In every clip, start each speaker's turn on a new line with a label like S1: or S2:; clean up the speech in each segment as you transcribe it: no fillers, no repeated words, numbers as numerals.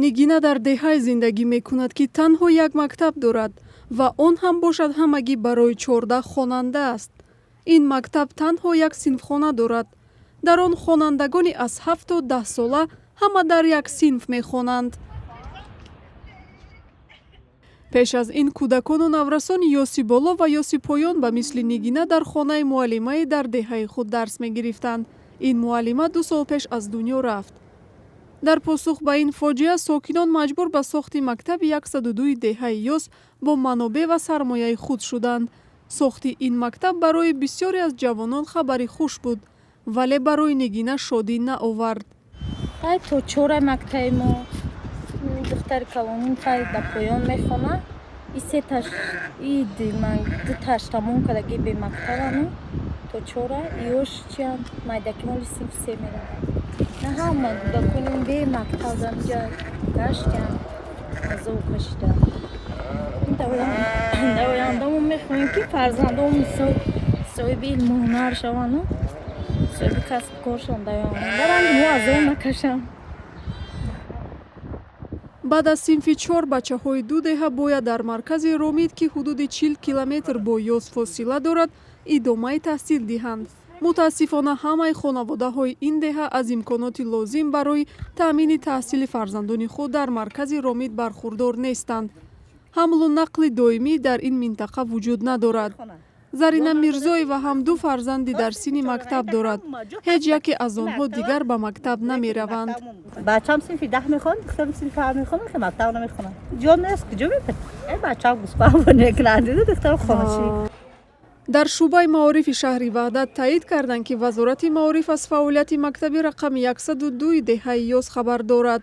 S1: Нигина дар деҳае зиндагӣ мекунад, ки танҳо як мактаб дорад ва он ҳам бошад ҳамагӣ барои 14 хонанда аст. Ин мактаб танҳо як синфхона дорад. Дар он хонандагони аз 7 то 10 сола ҳама дар як синф мехонанд. Пеш аз ин кӯдакону наврасони ёси боло ва ёси поён ба мисли Нигина дар хонаи муаллимае дар деҳаи худ дарс мегирифтанд. Ин муаллима 2 сол пеш аз дунё рафт. Дар посух ба ин фоҷиа сокинон маҷбур ба сохти мактаби 102 деҳаи Ёс бо манобеъ ва сармояи худ шуданд. Сохти ин мактаб барои бисёре аз ҷавонон хабари хуш буд, вале барои Нигина шодӣ наовард.
S2: Ай то чора мактаби мо духтари калоним хай дар поён мехонад. И сеташ и дуташ тамом кардаги бемактабану то чора иёш чиам майдаки моли синфи се меравад. На ҳама кӯдаконим бемактаб дар инҷа гаштям, азоб кашидам. Дар оянда мо мехоҳем, ки фарзандон мисол соҳиби илму ҳунар шаванду соҳиби касбу кор шаванд, дар оянда ранги мо азоб накашанд.
S1: Баъд аз синфи 4 бачаҳои ду деҳа бояд дар маркази Ромит, ки ҳудуди 40 километр бо Ёс фосила дорад, идомаи таҳсил диҳанд. Мутаассифона, ҳамаи хонаводаҳои ин деҳа аз имконоти лозим барои таъмини таҳсили фарзандони худ дар маркази Ромит бархурдор нестанд. Ҳамлу нақли доимӣ дар ин минтақа вуҷуд надорад. Зарина Мирзоева ҳам ду фарзанди дар синни мактаб дорад. Ҳеҷ яке аз онҳо дигар ба мактаб намераванд.
S3: Бачам синфи 10 мехонад, духтарам синфи 7 мехонад, ки мактаб намехонад. Ҷо нест, куҷо мебарад? Бачам гӯсфанд мекунад, духтарам хонашӣ.
S1: Дар шӯъбаи маорифи шаҳри Ваҳдат таъид карданд, ки Вазорати маориф аз фаъолияти мактаби рақами 102 деҳаи Ёс хабар дорад.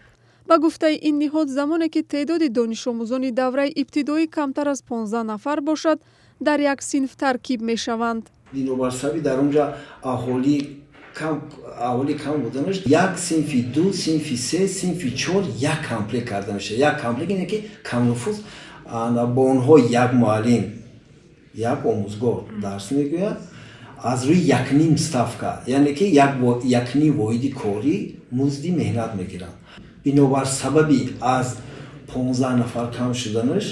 S1: Ба гуфтаи ин ниҳод, замоне ки теъдоди донишомӯзони давраи ибтидоӣ камтар аз 15 нафар бошад, дар як синф таркиб мешаванд.
S4: Бинобар сабаби дар онҷа аҳолӣ кам буданаш, як синфи ду, синфи се, синфи чор як комплект карда мешавад. Як комплект ине ки камнуфуз, бо онҳо як муаллим, як омӯзгор дарс мегӯяд аз рӯи якним ставка, яъне ки якним воҳиди корӣ музди меҳнат мегиранд. Бинобар сабаби аз 15 нафар кам шуданаш,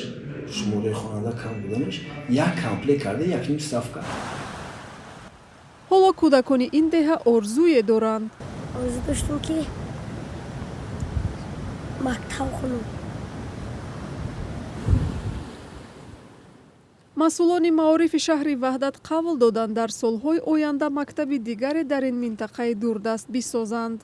S4: шумораи хонанда кам буданаш, як комплект карда якним ставка.
S1: Ҳоло кӯдакони ин деҳа орзуе доранд.
S5: Орзу доштам, ки мактаб хонам.
S1: Масъулони маорифи шаҳри Ваҳдат қавл доданд, дар солҳои оянда мактаби дигаре дар ин минтақаи дурдаст бисозанд.